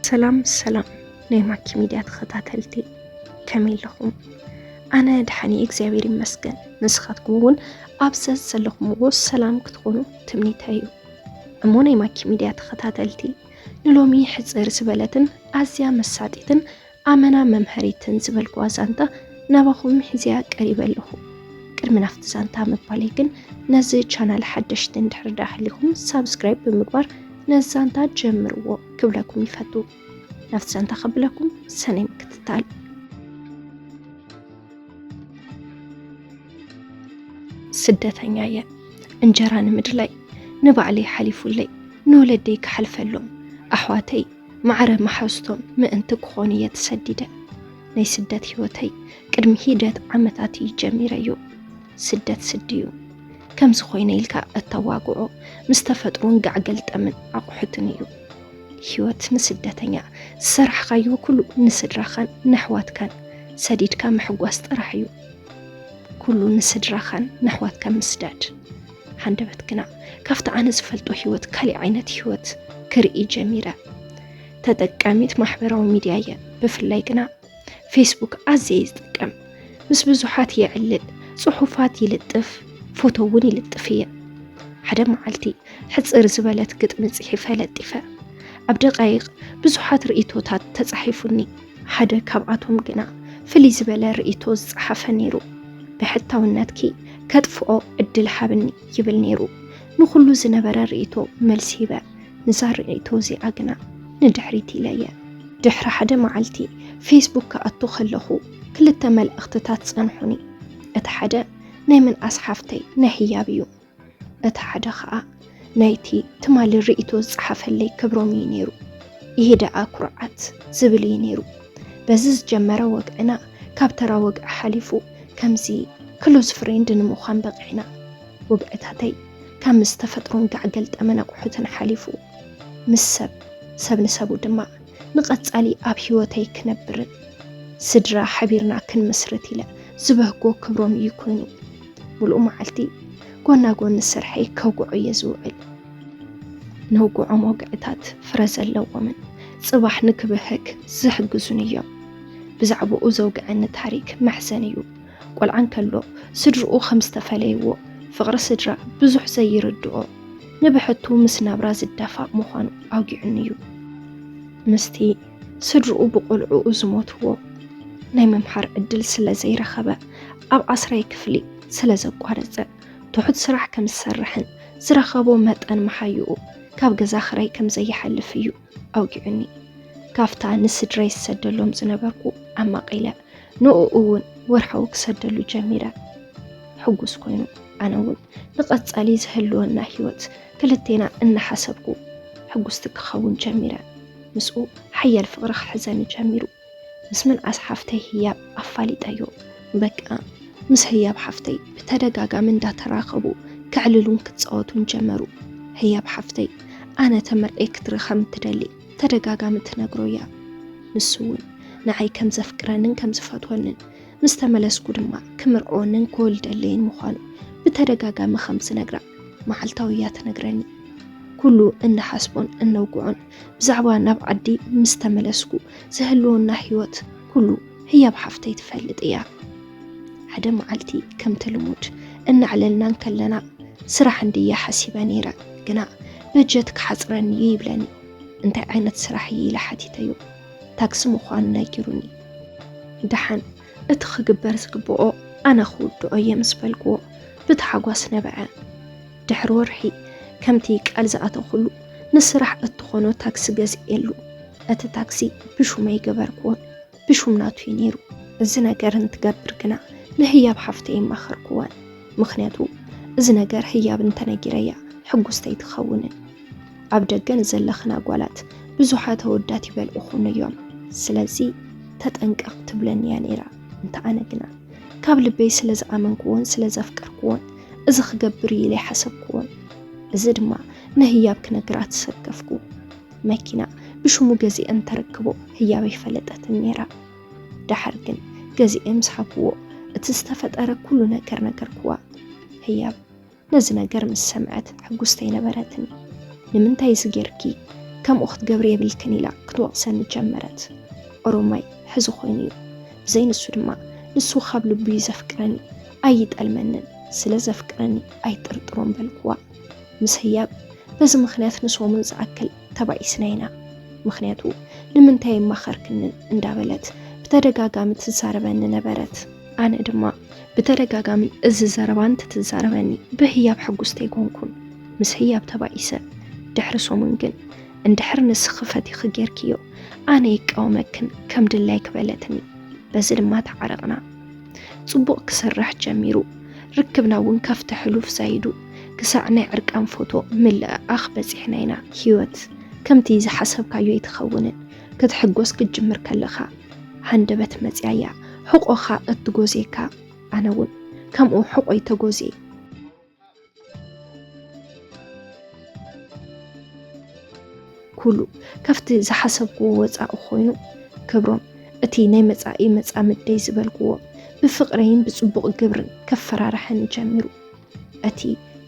ሰላም ሰላም ናይ ማኪ ሚድያ ተኸታተልቲ፣ ከመይ ኣለኹም? ኣነ ደሓን እየ እግዚኣብሔር ይመስገን። ንስኻትኩም እውን ኣብ ዘዘለኹምዎ ሰላም ክትኾኑ ትምኒተይ እዩ። እሞ ናይ ማኪ ሚድያ ተኸታተልቲ፣ ንሎሚ ሕፅር ዝበለትን ኣዝያ መሳጢትን ኣመና መምሃሪትን ዝበልኩዋ ዛንታ ናባኹም ሒዘያ ቀሪበ ኣለኹ። ቅድሚ ናብቲ ዛንታ ምባለይ ግን፣ ነዚ ቻናል ሓደሽቲ እንድሕር ደኣ ሃሊኹም ሳብስክራይብ ብምግባር ነዚ ዛንታ ጀምርዎ ክብለኩም ይፈቱ። ናብቲ ዛንታ ከብለኩም ሰናይ ምክትታል። ስደተኛ እየ። እንጀራ ንምድላይ ንባዕለይ ሓሊፉለይ ንወለደይ ክሓልፈሎም ኣሕዋተይ ማዕረ መሓዝቶም ምእንቲ ክኾኑ እየ ተሰዲደ። ናይ ስደት ህይወተይ ቅድሚ ሂደት ዓመታት እዩ ጀሚረዮ። ስደት ስዲ እዩ። ከምዚ ኮይነ ኢልካ እተዋግዖ ምስ ተፈጥሮን ጋዕ ገልጠምን ኣቑሑትን እዩ። ህይወት ንስደተኛ ዝሰራሕኻዮ ኩሉ ንስድራኻን ነሕዋትካን ሰዲድካ ምሕጓስ ጥራሕ እዩ። ኩሉ ንስድራኻን ነሕዋትካን ምስዳድ። ሃንደበት ግና ካብቲ ኣነ ዝፈልጦ ህይወት ካሊእ ዓይነት ህይወት ክርኢ ጀሚረ። ተጠቃሚት ማሕበራዊ ሚድያ እየ። ብፍላይ ግና ፌስቡክ ኣዝየ እየ ዝጥቀም። ምስ ብዙሓት የዕልል፣ ጽሑፋት ይልጥፍ፣ ፎቶ እውን ይልጥፍ እየ። ሓደ መዓልቲ ሕጽር ዝበለት ግጥሚ ጽሒፈ ለጢፈ። ኣብ ደቃይቕ ብዙሓት ርእይቶታት ተጻሒፉኒ። ሓደ ካብኣቶም ግና ፍልይ ዝበለ ርእይቶ ዝጸሓፈ ነይሩ። ብሕታውነትኪ ከጥፍኦ ዕድል ሃብኒ ይብል ነይሩ። ንኹሉ ዝነበረ ርእይቶ መልሲ ሂበ። ንዛ ርእይቶ እዚኣ ግና ንድሕሪት ኢለየ። ድሕሪ ሓደ መዓልቲ ፌስቡክ ክኣቱ ከለኹ ክልተ መልእኽትታት ጸንሑኒ። እቲ ሓደ ናይ ምንኣስ ሓፍተይ ናይ ህያብ እዩ። እቲ ሓደ ኸኣ ናይቲ ትማሊ ርእይቶ ዝጸሓፈለይ ክብሮም እዩ ነይሩ። ይሄ ደኣ ኩርዓት ዝብል እዩ ነይሩ። በዚ ዝጀመረ ወግዕና ካብ ተራ ወግዒ ሓሊፉ ከምዚ ክሎዝ ፍሬንድ ንምዃን በቒዕና። ወግዕታተይ ካብ ምስ ተፈጥሮን ጋዕ ገልጠመን ኣቑሑትን ሓሊፉ ምስ ሰብ፣ ሰብ ንሰቡ ድማ ንቐጻሊ ኣብ ህይወተይ ክነብርን ስድራ ሓቢርና ክንምስርት ኢለ ዝበህጎ ክብሮም እዩ ኮይኑ። ሙሉእ መዓልቲ ጎና ጎኒ ስርሐይ ከውግዖ እየ ዝውዕል። ነውግዖም ወግዕታት ፍረ ዘለዎምን ጽባሕ ንክብህግ ዝሕግዙን እዮም። ብዛዕባኡ ዘውግዐኒ ታሪክ መሕዘን እዩ። ቆልዓ እንከሎ ስድርኡ ከም ዝተፈለይዎ፣ ፍቕሪ ስድራ ብዙሕ ዘይርድኦ፣ ንብሕቱ ምስ ናብራ ዝዳፋእ ምዃኑ ኣውጊዑኒ እዩ። ምስቲ ስድርኡ ብቆልዕኡ ዝሞትዎ ናይ ምምሃር ዕድል ስለ ዘይረኸበ፣ ኣብ ዓስራይ ክፍሊ ስለ ዘቋረጸ፣ ትሑት ስራሕ ከም ዝሰርሕን ዝረኸቦ መጠን መሃይኡ ካብ ገዛ ክራይ ከም ዘይሓልፍ እዩ ኣውጊዑኒ። ካብታ ንስድራይ ዝሰደሎም ዝነበርኩ ኣማቒለ፣ ንኡ እውን ወርሓዊ ክሰደሉ ጀሚረ። ሕጉስ ኮይኑ፣ ኣነ እውን ንቐጻሊ ዝህልወና ህይወት ክልቴና እናሓሰብኩ ሕጉስቲ ክኸውን ጀሚረ። ምስኡ ሓያል ፍቕሪ ክሕዘኒ ጀሚሩ። ምስ ምንኣስ ሓፍተይ ህያብ ኣፋሊጠዮ። በቃ፣ ምስ ህያብ ሓፍተይ ብተደጋጋሚ እንዳተራኸቡ ከዕልሉን ክጻወቱን ጀመሩ። ህያብ ሓፍተይ ኣነ ተመርቄ ክትርኢ ከም እትደሊ ተደጋጋሚ ትነግሮ እያ። ንሱ እውን ንዓይ ከም ዘፍቅረንን ከም ዝፈትወንን፣ ምስ ተመለስኩ ድማ ክምርዕወንን ክወልደለይን ምዃኑ ብተደጋጋሚ ከም ዝነግራ መዓልታዊ እያ ትነግረኒ። ኩሉ እንሓስቦን እነውግዖን ብዛዕባ ናብ ዓዲ ምስ ተመለስኩ ዝህልወና ህይወት ኩሉ ህያብ ሓፍተይ ትፈልጥ እያ። ሓደ መዓልቲ ከምቲ ልሙድ እናዕለልና እንከለና፣ ስራሕ እንድየ ሓሲበ ነይረ፣ ግና በጀት ክሓጽረኒ እዩ ይብለኒ። እንታይ ዓይነት ስራሕ እዩ ኢለ ሓቲተዮ። ታክሲ ምዃኑ ነጊሩኒ። ደሓን እቲ ክግበር ዝግብኦ ኣነ ክውድኦ እየ ምስ በልክዎ ብታሓጓስ ነበዐ። ድሕሪ ወርሒ ከምቲ ቃል ዝኣተኹሉ ንስራሕ እትኾኖ ታክሲ ገዚኤሉ። እቲ ታክሲ ብሹመይ ገበርክዎን ብሹም ናቱ እዩ ነይሩ። እዚ ነገር እንትገብር ግና ንህያብ ሓፍተይ የማኸርክዋን። ምኽንያቱ እዚ ነገር ህያብ እንተነጊረያ ሕጉስቲ ኣይትኸውንን። ኣብ ደገ ንዘለኽን ኣጓላት ብዙሓት ኣወዳት ይበልዑኹን እዮም። ስለዚ ተጠንቀቕ ትብለኒ እያ ነይራ። እንተ ኣነ ግና ካብ ልበይ ስለ ዝኣመንክዎን ስለ ዘፍቀርክዎን እዚ ክገብር እዩ ኢለ ኣይሓሰብክዎን። እዚ ድማ ንህያብ ክነግራ ተሰከፍኩ። መኪና ብሽሙ ገዚአ እንተረክቦ ህያብ ኣይፈለጠትን ነይራ። ደሓር ግን ገዚአ ምስ ሃብክዎ እቲ ዝተፈጠረ ኩሉ ነገር ነገርክዋ። ህያብ ነዚ ነገር ምስ ሰምዐት ሕጉስቲ ኣይነበረትን። ንምንታይ እዚ ጌርኪ? ከምኡ ክትገብሪ የብልክን ኢላ ክትወቕሰኒ ጀመረት። ኦሮማይ ሕዚ ኮይኑ እዩ። ብዘይ ንሱ ድማ ንሱ ካብ ልቡ እዩ ዘፍቅረኒ፣ ኣይጠልመንን። ስለ ዘፍቅረኒ ኣይጥርጥሮን በልኩዋ። ምስ ህያብ በዚ ምኽንያት ንሰሙን ዝኣክል ተባኢስና ኢና። ምኽንያቱ ንምንታይ የማኸርክንን እንዳበለት ብተደጋጋሚ ትዛረበኒ ነበረት። ኣነ ድማ ብተደጋጋሚ እዚ ዘረባ እንትትዛረበኒ ብህያብ ሕጉስቲ ኣይኮንኩን። ምስ ህያብ ተባኢሰ ድሕሪ ሰሙን ግን እንድሕር ንስኺ ፈቲኺ ጌርክዮ ኣነ ይቃወመክን ከም ድላይኪ በለትኒ። በዚ ድማ ተዓረቕና። ጽቡቕ ክሰርሕ ጀሚሩ። ርክብና እውን ካብቲ ሕሉፍ ዛይዱ ክሳዕ ናይ ዕርቃን ፎቶ ምልእኣኽ በጺሕና ኢና። ህይወት ከምቲ ዝሓሰብካዮ ኣይትኸውንን። ክትሕጎስ ክትጅምር ከለኻ ሃንደበት መጽያያ ሕቖኻ እትጎዝየካ፣ ኣነ እውን ከምኡ ሕቖይ ተጎዝየ። ኩሉ ካብቲ ዝሓሰብክዎ ወጻኢ ኮይኑ፣ ክብሮም እቲ ናይ መጻኢ መጻምደይ ዝበልክዎ ብፍቕረይን ብጽቡቕ ግብርን ከፈራርሐኒ ጀሚሩ። እቲ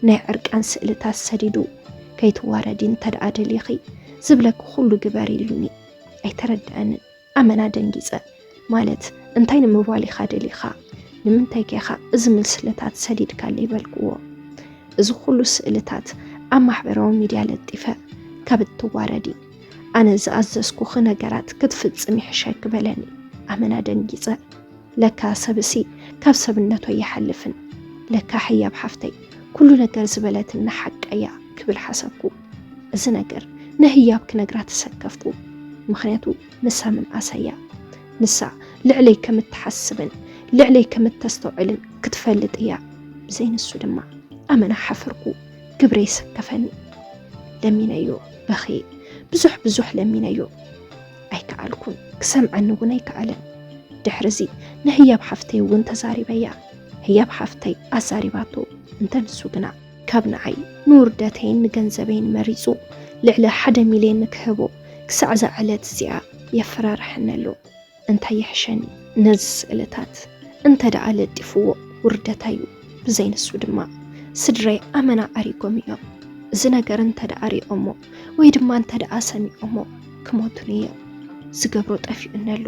ናይ ዕርቃን ስእልታት ሰዲዱ፣ "ከይትዋረዲ እንተ ደኣ ደሊኺ ዝብለኪ ኩሉ ግበሪ" ኢሉኒ። ኣይተረድኣንን። ኣመና ደንጊጸ። "ማለት እንታይ ንምባል ኢኻ ደሊኻ? ንምንታይ ከ ኢኻ እዚ ምስልታት ሰዲድካለይ?" በልክዎ። "እዚ ኩሉ ስእልታት ኣብ ማሕበራዊ ሚድያ ለጢፈ ካብ እትዋረዲ፣ ኣነ ዝኣዘዝኩኺ ነገራት ክትፍጽሚ ይሕሸኪ" በለኒ። ኣመና ደንጊጸ። ለካ ሰብሲ ካብ ሰብነቱ ኣይሓልፍን። ለካ ህያብ ሓፍተይ ኩሉ ነገር ዝበለትኒ ሓቀያ ክብል ሓሰብኩ። እዚ ነገር ንህያብ ክነግራ ተሰከፍኩ። ምኽንያቱ ንሳ ምንኣሰያ። ንሳ ልዕለይ ከም እትሓስብን ልዕለይ ከም እተስተውዕልን ክትፈልጥ እያ። ብዘይ ንሱ ድማ ኣመና ሓፈርኩ። ግብረይ ሰከፈኒ። ለሚነዮ፣ በኽየ፣ ብዙሕ ብዙሕ ለሚነዮ። ኣይከኣልኩን፣ ክሰምዐኒ እውን ኣይከኣለን። ድሕርዚ ንህያብ ሓፍተይ እውን ተዛሪበያ። ህያብ ሓፍተይ ኣዛሪባቶ፣ እንተ ንሱ ግና ካብ ንዓይ ንውርደተይን ንገንዘበይን መሪጹ ልዕሊ ሓደ ሚልዮን ንክህቦ ክሳዕ እዛ ዕለት እዚኣ የፈራርሐኒ ኣሎ። እንታይ ይሕሸኒ ነዚ ስእልታት? እንተ ደኣ ለጢፍዎ ውርደታዩ፣ ብዘይ ንሱ ድማ ስድራይ ኣመና ኣሪጎም እዮም። እዚ ነገር እንተ ደኣ ሪኦሞ ወይ ድማ እንተ ደኣ ሰሚዖሞ ክሞቱኒ እዮም። ዝገብሮ ጠፊኡኒ ኣሎ።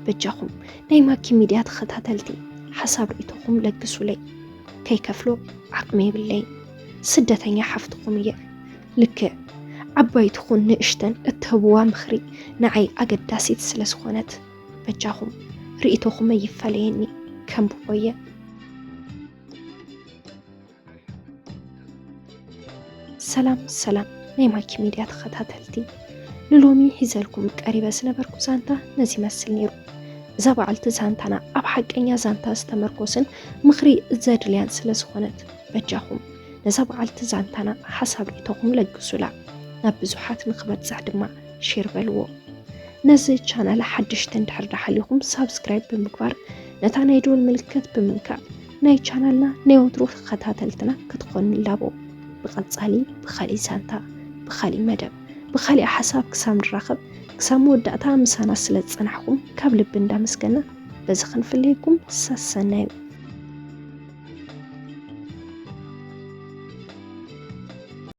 በጃኹም ናይ ማኪ ሚድያ ተኸታተልቲ ሓሳብ ርእይቶኹም ለግሱለይ። ከይከፍሎ ዓቕሚ የብለይን። ስደተኛ ሓፍትኹም እየ። ልክዕ ዓባይ ትኹን ንእሽተን እትህብዋ ምኽሪ ንዓይ ኣገዳሲት ስለ ዝኾነት፣ በጃኹም ርእይቶኹም ኣይፈለየኒ። ከም ብቆየ። ሰላም ሰላም ናይ ማኪ ሚድያ ተኸታተልቲ፣ ንሎሚ ሒዘልኩም ቀሪበ ዝነበርኩ ዛንታ ነዚ ይመስል ነይሩ። እዛ በዓልቲ ዛንታና ኣብ ሓቀኛ ዛንታ ዝተመርኮስን ምኽሪ ዘድልያን ስለ ዝኾነት፣ በጃኹም ነዛ በዓልቲ ዛንታና ሓሳብ ርእይቶኹም ለግሱላ። ናብ ብዙሓት ንክበጽሕ ድማ ሼር በልዎ። ነዚ ቻናል ሓደሽቲ እንድሕር ደሓሊኹም ሳብስክራይብ ብምግባር ነታ ናይ ደወል ምልክት ብምንካእ ናይ ቻናልና ናይ ወትሩ ተኸታተልትና ክትኾኑ ንላቦ። ብቐጻሊ ብኻሊእ ዛንታ፣ ብኻሊእ መደብ፣ ብኻሊእ ሓሳብ ክሳብ ንራኸብ፣ ክሳብ መወዳእታ ምሳና ስለ ዝጸናሕኩም ካብ ልቢ እንዳመስገና በዚ ክንፍለየኩም ሰሰናዩ።